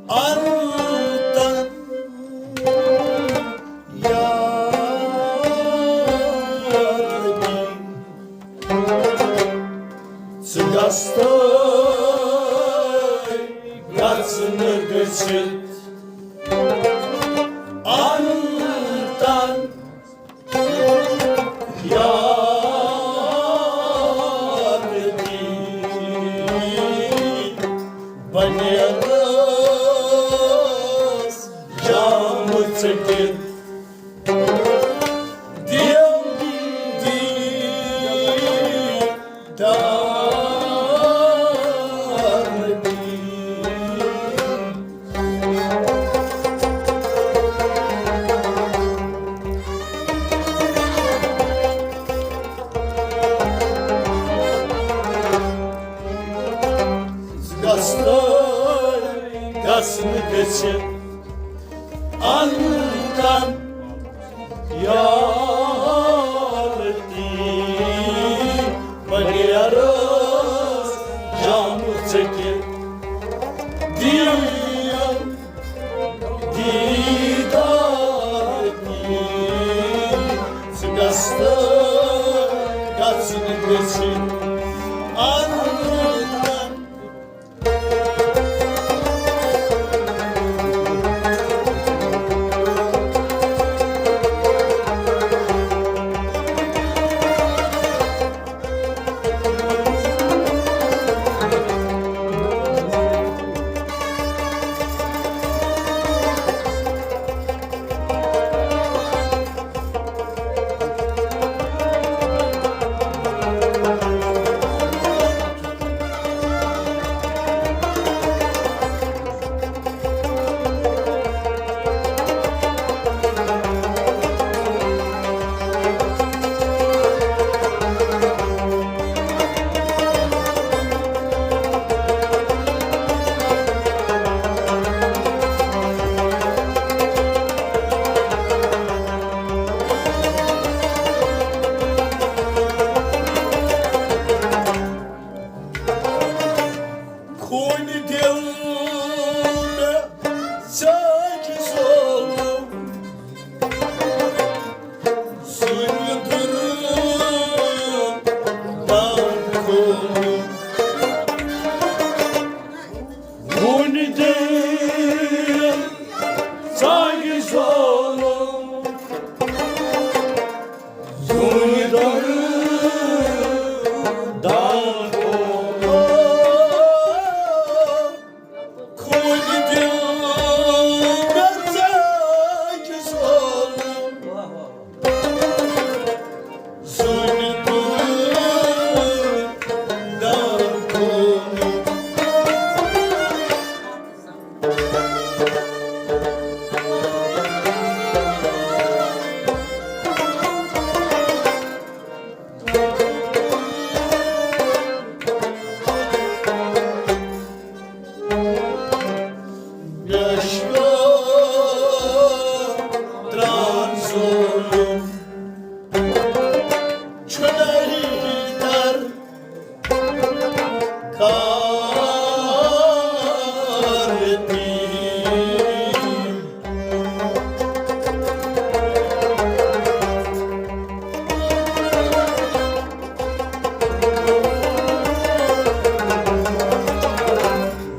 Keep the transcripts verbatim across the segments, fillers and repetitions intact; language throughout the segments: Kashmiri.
انتن یار دی، ژٕ گژھتَے گژھنہٕ گٔژھِتھ۔ انتن یار دی، بہٕ نیرس جام ژٔٹِتھ۔ دِیِم دیٖدار دی۔ گژھنہٕ، گژھنہٕ گٔژھِتھ انتن یار دی، بہٕ نیرس جام ژٔٹِتھ۔ دِیِم دیٖدار دی، ژٕ گژھتَے گژھنہٕ گٔژھِتھ انتن۔ خوٗنہِ دِل مےٚ ژاکہِ زولُم، زوٗنہِ دُرٕ دان کھولُم۔ خوٗنہِ دِل ژاکہِ زولُم، زوٗنہِ دُرٕ دان کھولُم۔ خوٗنہِ دِل مےٚ ژاکہِ زولُم، زوٗنہِ دُرٕ دان کھولُم۔ مےٚ چھُ ترٛان زولُم، چھُنہٕ ہیٖٹر کار دی۔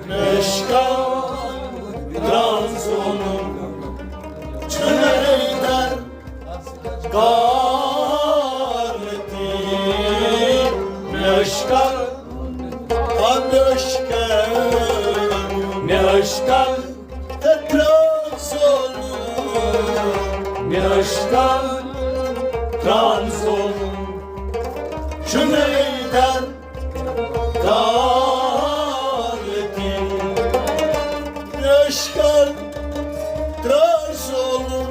مےٚ چھُ ترٛان زولُم، چھُنہٕ ہیٖٹر کار دی۔ مےٚ چھُ، آ، مےٚ چھُ، مےٚ چھُ ترٛان زولُم، مےٚ چھُ ترٛان زولُم، چھُنہٕ ہیٖٹر کار دی۔ مےٚ چھُ ترٛان زولُم،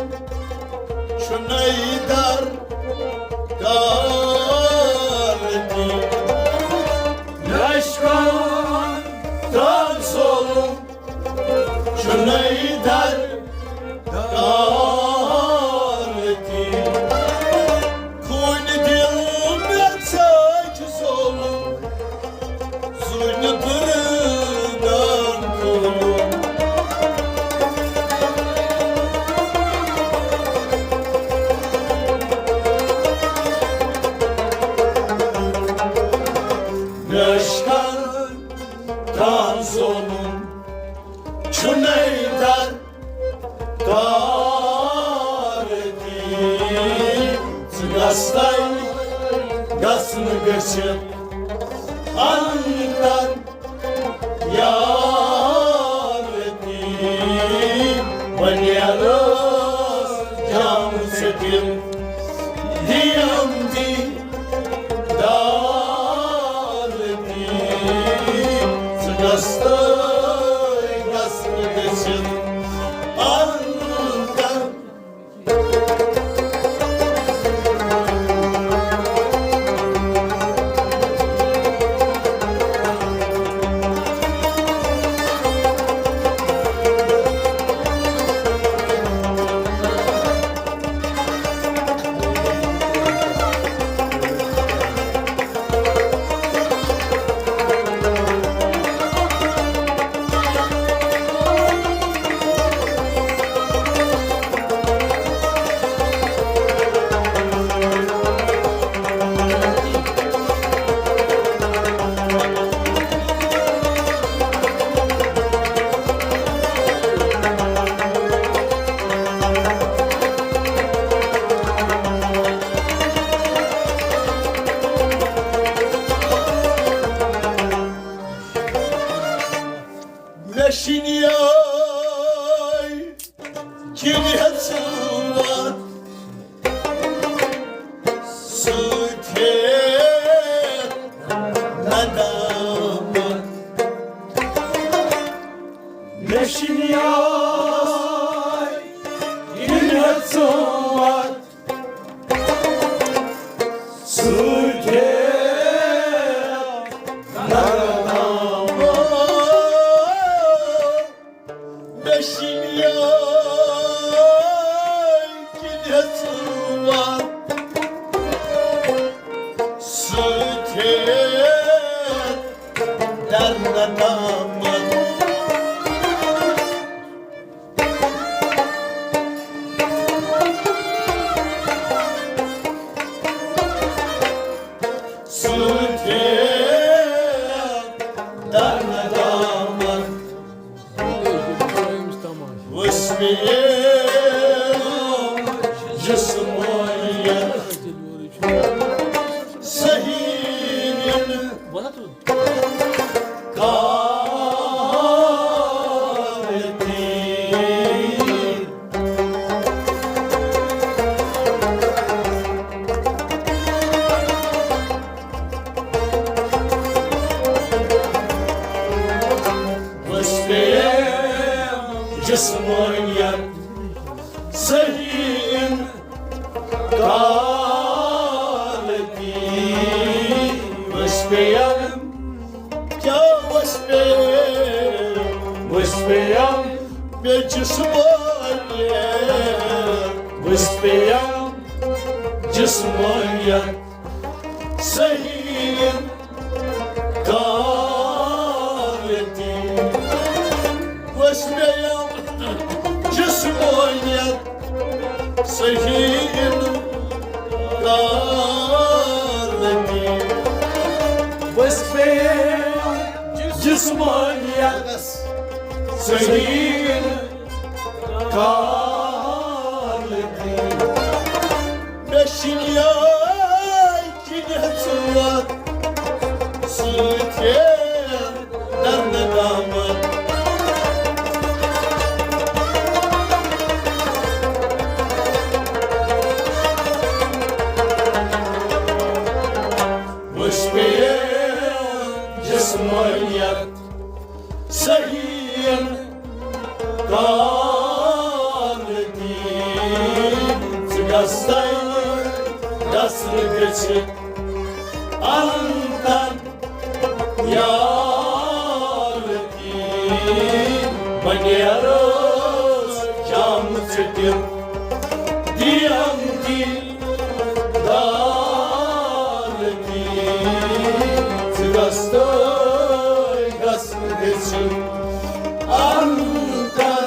چھُنہٕ ہیٖٹر کار دی۔ مےٚ چھُ ترٛان زولُم، چھُنہٕ ہیٖٹر کار دی۔ خوٗنہِ دِل مےٚ ژاکہِ زولُم، زوٗنہِ دُرٕ دان کھولُم۔ کُنے در کار دی، ژٕ گژھے گژھنہٕ گٔژھِتھ انتر یار دی، بہٕ نیرٕ جام ژٔٹِتھ دِیم دی دار دی، ژٕ گژھے گژھنہٕ گٔژھِتھ انتر۔ مےٚ شِنیٲے کِنۍ ہیٚژٕم وَتھ سۭتۍ ہیٚتھ ندامت۔ مےٚ شِنیٲے کِنۍ ہیٚژٕم وَتھ سۭتۍ ہیٚتھ ندامت۔ مےٚ شِنیٲے کِنۍ ہیٚژٕم وَتھ سۭتۍ ہیٚتھ درنہٕ تامَتھ۔ سۭتۍ ہیٚتھ درنہٕ تامَتھ۔ وٕچھ مےٚ جسمٲنیت صحیح نہٕ کارتی۔ وٕچھ مےٚ جسمٲنیت صحیح نہٕ کارتی۔ وٕچھ مےٚ کیٛاہ وٕچھ مےٚ؟ وٕچھ مےٚ مےٚ جسمٲنیت، وٕچھ مےٚ جسمٲنیت صحیح کالتی۔ وٕچھ مےٚ جسمٲنیت صحیح کالتی۔ وٕچھ مےٚ جسمٲنیت صحیح کالتی۔ مےٚ شِنیٲے کِنۍ ژٕ وَتھ سۭتۍ درنہٕ دامَن۔ وٕچھ مےٚ یہِ جسمٲنیت صحیح کالتی۔ ژٕ گژھے گژھنہٕ گٔژھِتھ انتر یار کی۔ بہٕ نیرٕ جام ژٔٹِتھ دِیم دی دار کی۔ ژٕ گژھے گژھنہٕ گٔژھِتھ انتر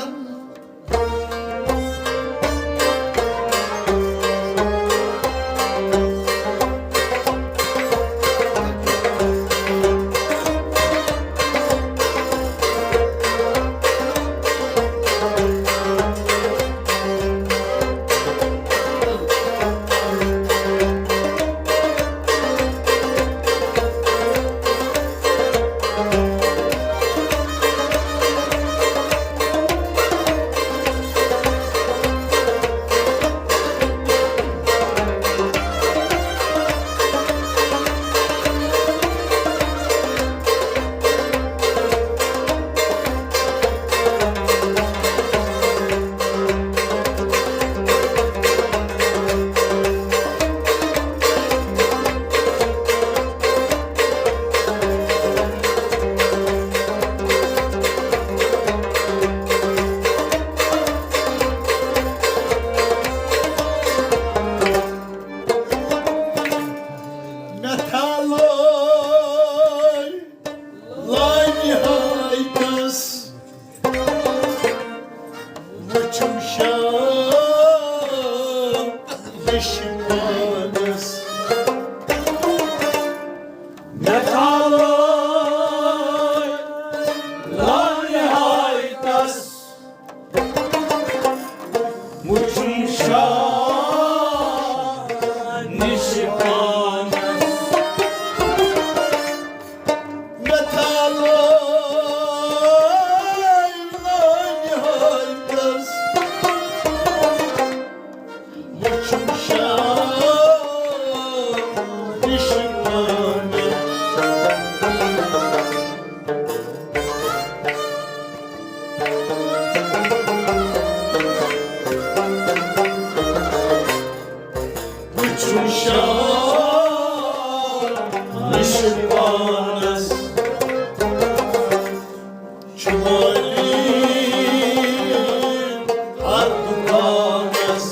ہر دُکانس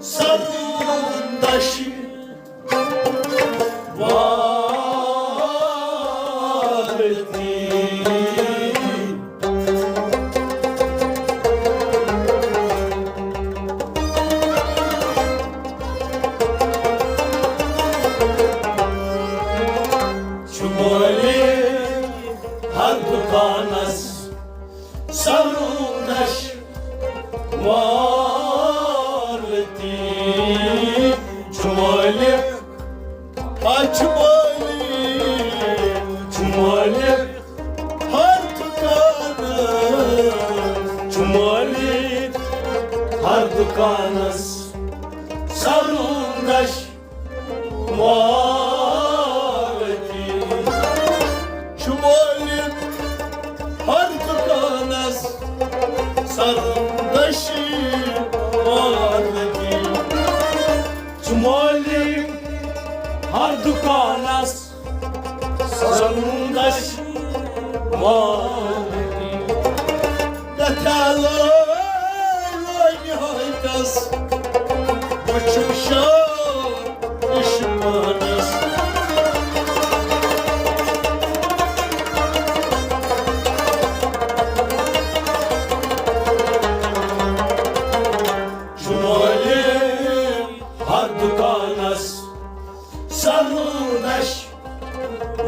سرُن دشہِ والتی۔ چھُ مٲلِک ہر دُکانس سرُن دشہِ والتی۔ چھُ مٲلِک، آ، چھُ مٲلِک، چھُ مٲلِک ہر دُکانس، چھُ مٲلِک ہر دُکانس سرُن دشہِ والتی۔ چھُ مٲلِک ہر دُکانس سرُن دشہِ والتی۔ چھُ مٲلِک ہر دُکانس سرُن دشہِ والتی۔ کتھا لٲے لٲنہِ ہٲیتس، وٕچھِو شاہ یہِ چھُ پانس۔ چھُ مٲلِک ہر دُکانس سرُن دشہِ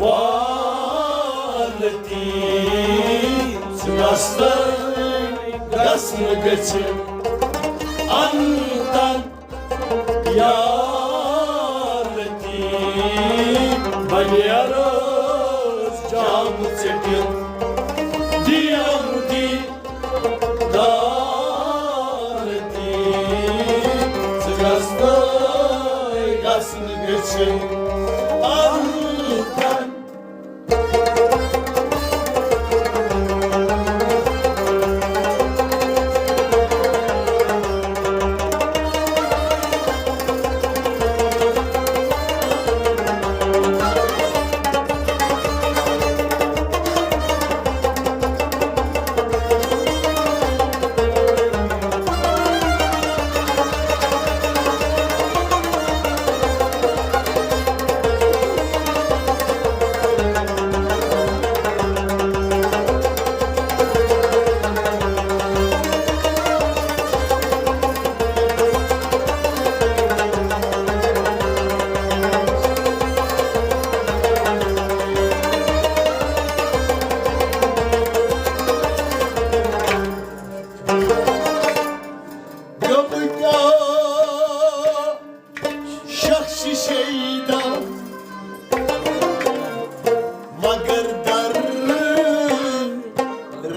والتی۔ ژٕ گژھ تہٕ گژھ نہٕ گژھِ انتن یارتی۔ بہ نیرس جام ژٔٹِتھ دیم دی دارتی۔ ژٕ گژھ تہٕ گژھ نہٕ گژھِ انتن گوٚبُکا شخص شیدا مگر در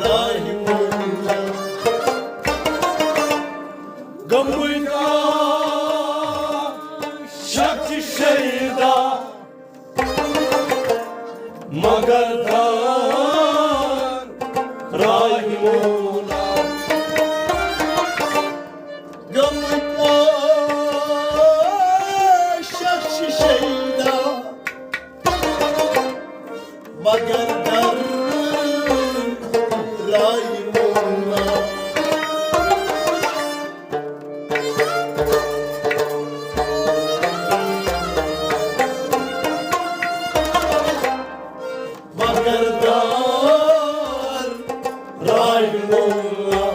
راہی مولا۔ گوٚبُکا شخص شیدا مگر در راہی مولا۔ گوٚبُکا شخص شیدا مگر در راہی مولا۔ مگر در راہی مولا۔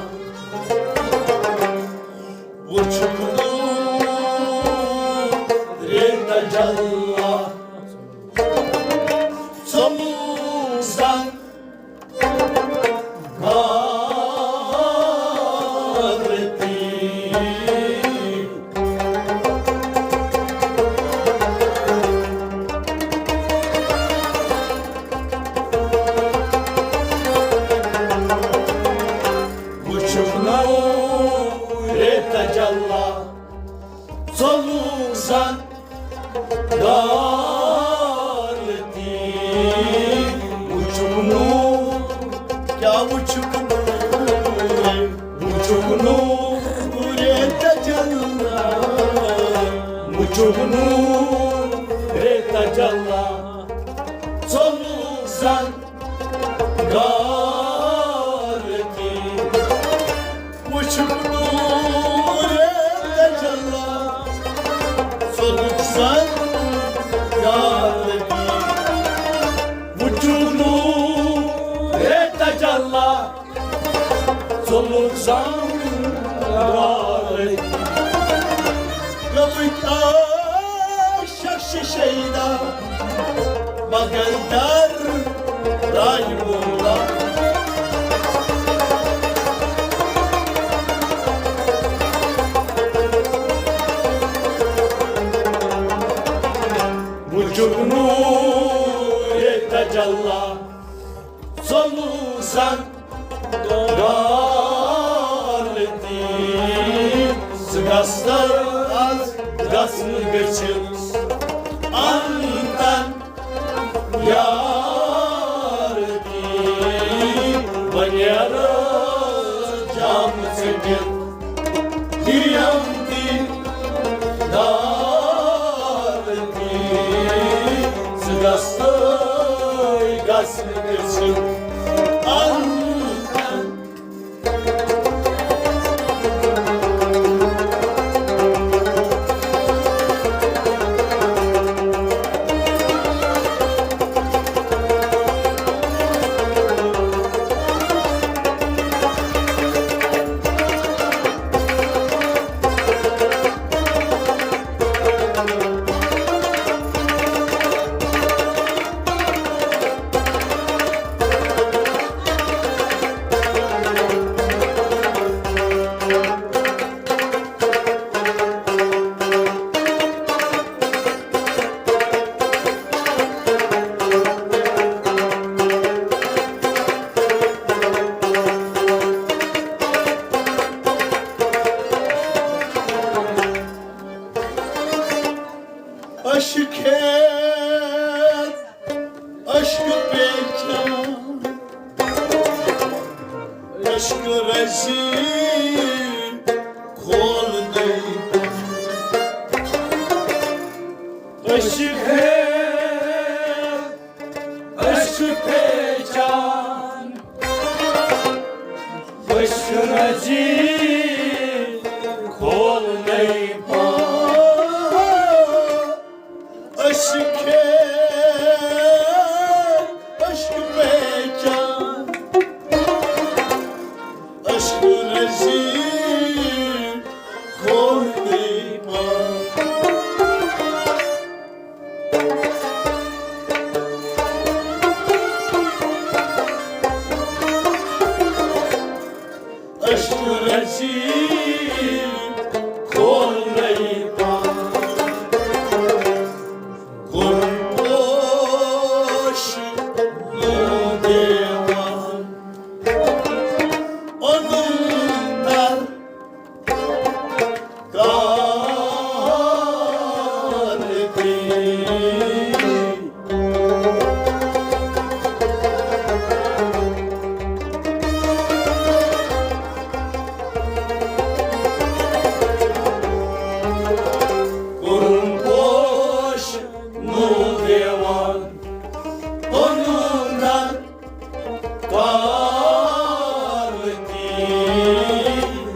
وٕچھُکھ نوٗرِ تجلی ژوٚلُس زن غارتی۔ وٕچھُکھ نوٗرِ تجلی ژوٚلُس زن غارتی۔ وٕچھُکھ نوٗر، کیٛاہ وٕچھُکھ نوٗر؟ وٕچھُکھ نوٗرِ تجلی، وٕچھُکھ نوٗرِ تجلی ژوٚلُس زن غالطی۔ وٕچھُکھ نوٗرِ تجلی، ژوٚلُکھ زن غالطی۔ وٕچھُکھ نوٗرِ تجلی، ژوٚلُکھ زن غالطی۔ گٔمٕتۍ عاشق چھِ شیدا، مگر در راج مولا۔ وٕچھُکھ نوٗرِ تجلی، ژوٚلُکھ زن غالطی۔ ژٕ گژھ تر از گژھنہٕ گٔژھِتھ انتن یارتی۔ بہٕ نیرٕ جام ژٔٹِتھ، دِیم تہِ دارتی۔ ژٕ گژھ تر گژھنہٕ گٔژھِتھ انتن عشق ہے، عشق پیچان، عشق رزی کھول دے۔ عشق ہے، عشق پیچان، عشق رزی کھول دے پان۔ عشق ہے، عشق پیچان، عشق رزی کھول دے پان۔ عشق رزی کھول دے پان۔ کوٚرُن پوش نوٗر دیوان، اوٚنُن در غالطی۔ کوٚرُن پوش نوٗر دیوان، اوٚنُن در غالطی۔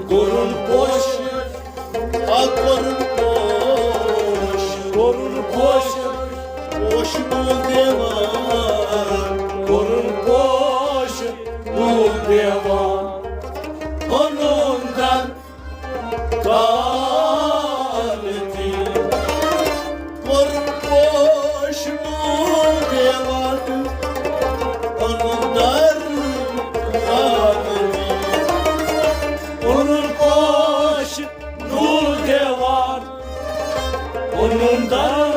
کوٚرُن پوش، آ، کوٚرُن پوش، کوٚرُن پوش، پوش نوٗر دیوان۔ کوٚرُن پوش نوٗر دیوان، اوٚنُن در غالطی۔ کوٚر پوش نوٗر دیوان، اوٚنُن در غالطی۔ کوٚرُن پوش نوٗر دیوان، اوٚنُن در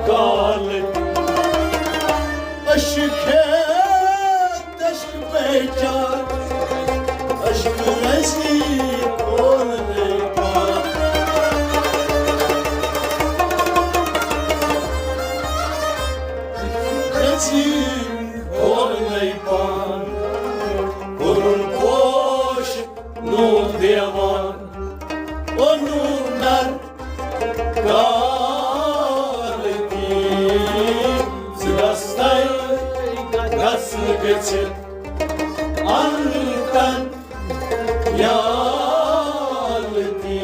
غالطی۔ عشق ہے، عشق پیچان، عشق رزی کھول دے پان۔ رزی کھول دے پان۔ کوٚرُن پوش نوٗر دیوان، اوٚنُن در غالطی۔ ژٕ گژھ تر گژھنہٕ انتن یالتی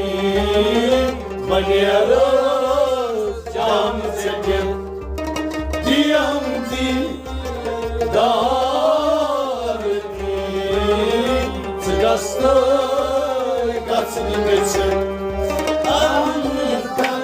بنیرو جام ژٹِتھ دیم دی دار دی ژٕ گژھ تہٕ گژھنہٕ گٔژھِتھ انتن۔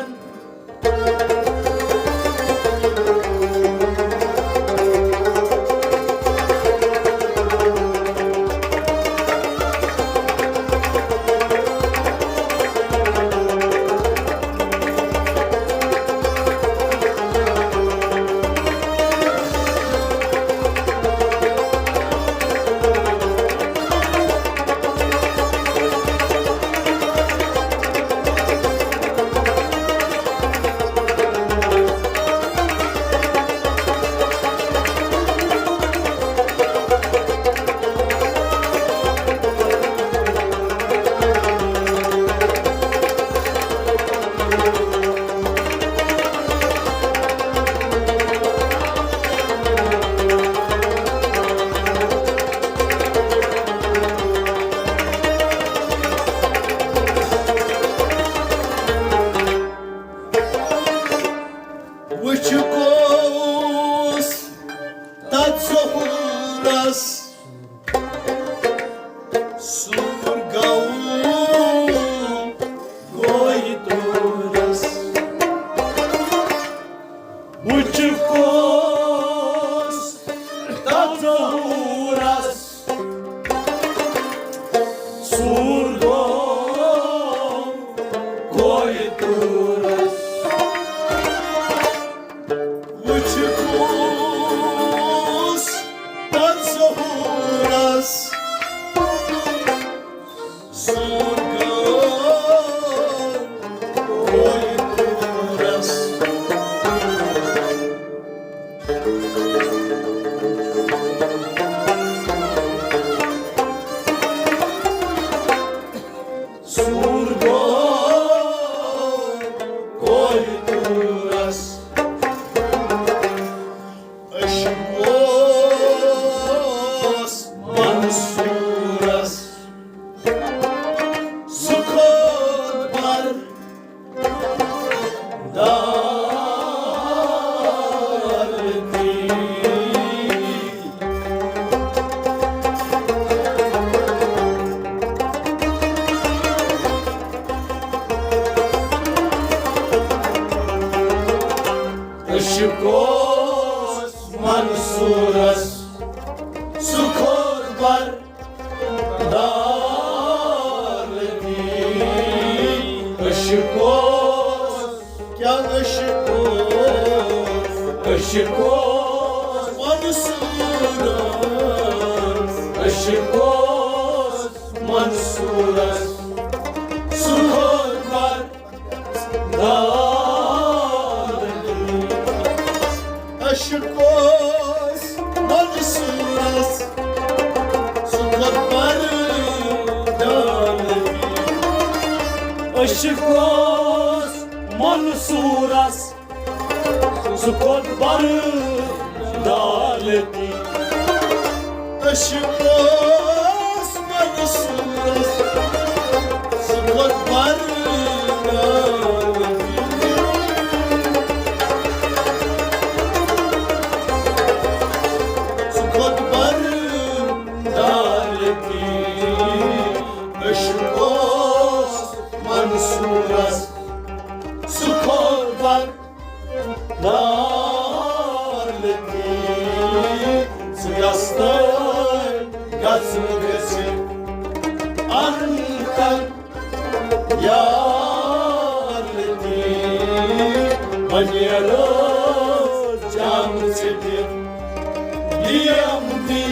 وٕچھ کُس تَتھ ظہوٗرس سوٗر گوٚو گویہِ تورس۔ وٕچھ کُس تَتھ ظہوٗرس سوٗر گوٚو گویہِ تورس۔ وٕچھ کُس تَتھ ظہوٗرس سوٗر گوٚو گویہِ تورس۔ سوٗر گوٚو گویہِ تورس۔ عشق اوس منصوٗرس سُہ کھوٚت بر دار دی۔ عشق اوس منصوٗرس سُہ کھوٚت بر دار دی۔ عشق اوس، کیٛاہ عشق اوس؟ عشق اوس منصوٗرس۔ عشق اوس منصوٗرس۔ سُہ کھوٚت بر دار۔ عشق اوس منصوٗرس، سُہ کھوٚت بر دار۔ عشق اوس منصوٗرس، سُہ کھوٚت بر دار۔ عشق اوس منصوٗرس، سُہ کھوٚت بر دار۔ سُہ کھوٚت بر دار۔ عشق اوس منصوٗرس، سُہ کھوٚت بر دار۔ ژٕ گژھ تہٕ گژھنہٕ گٔژھِتھ انتن یار دی۔ وۄنۍ نیرو جام ژٔٹِتھ دیم دی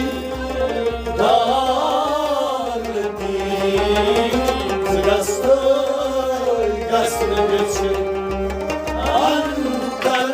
دار دی۔ ژٕ گژھ تہٕ گژھنہٕ گٔژھِتھ انتن۔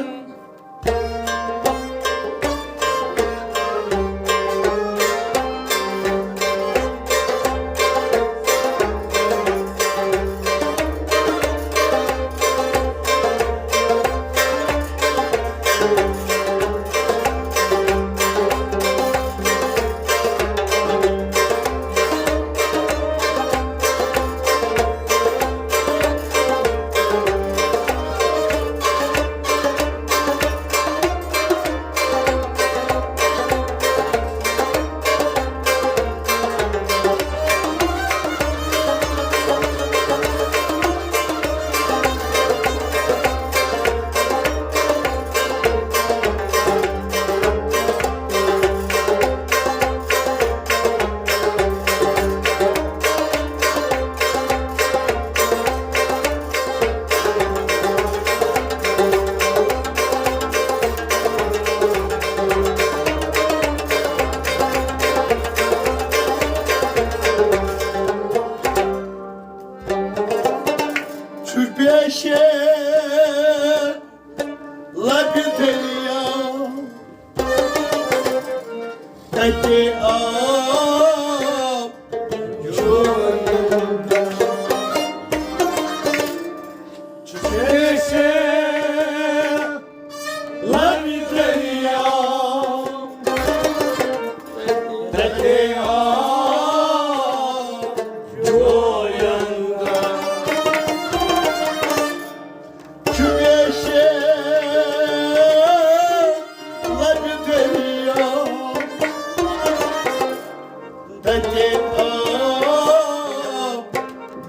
تَتہِ آب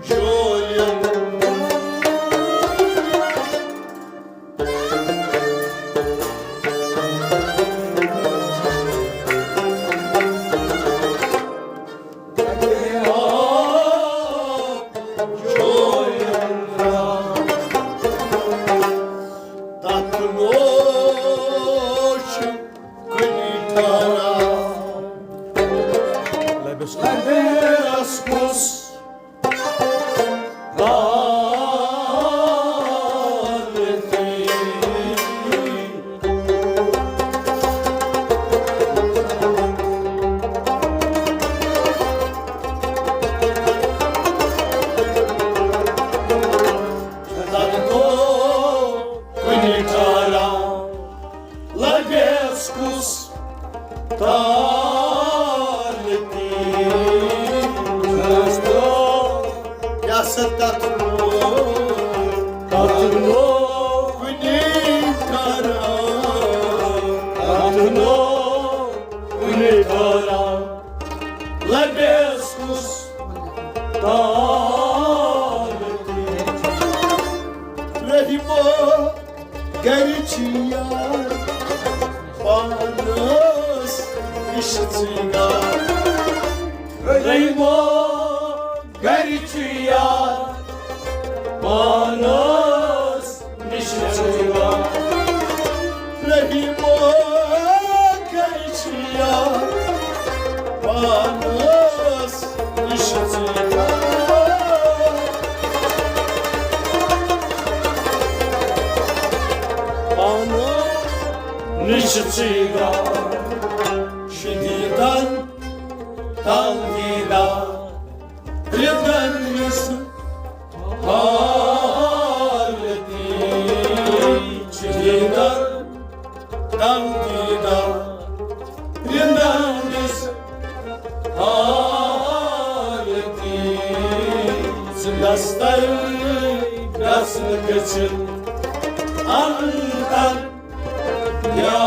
جویَن۔ تَتہِ آب جویَن۔ تَتھ نوش کُنہِ ٹھارا۔ لبس کُس حالتی۔ تَتھ گوٚو کُنہِ ٹھارا۔ لبیس کُس تالتی۔ کیٛاہ سا تَتھ لوگ؟ تَتھ لوگ کُنہِ ٹھارا۔ تَتھ لوگ کُنہِ ٹھارا۔ لبیس کُس تالتی۔ رحیمو گرِ چھِ یار پانس نِش ژٕے گار۔ رحیمو گرِ چھِ یار پانس نِش ژٕے گار۔ رحیمو گرِ چھِ یار پانس نِش ژٕے گار۔ پانس نِش ژٕے گار۔ شدیدن تنقیدہ رِدن یُس حالتی۔ شدیدن تنقیدہ رِدن یُس حالتی۔ ژٕ گژھتَے گژھنہٕ گٔژھِتھ انتن یا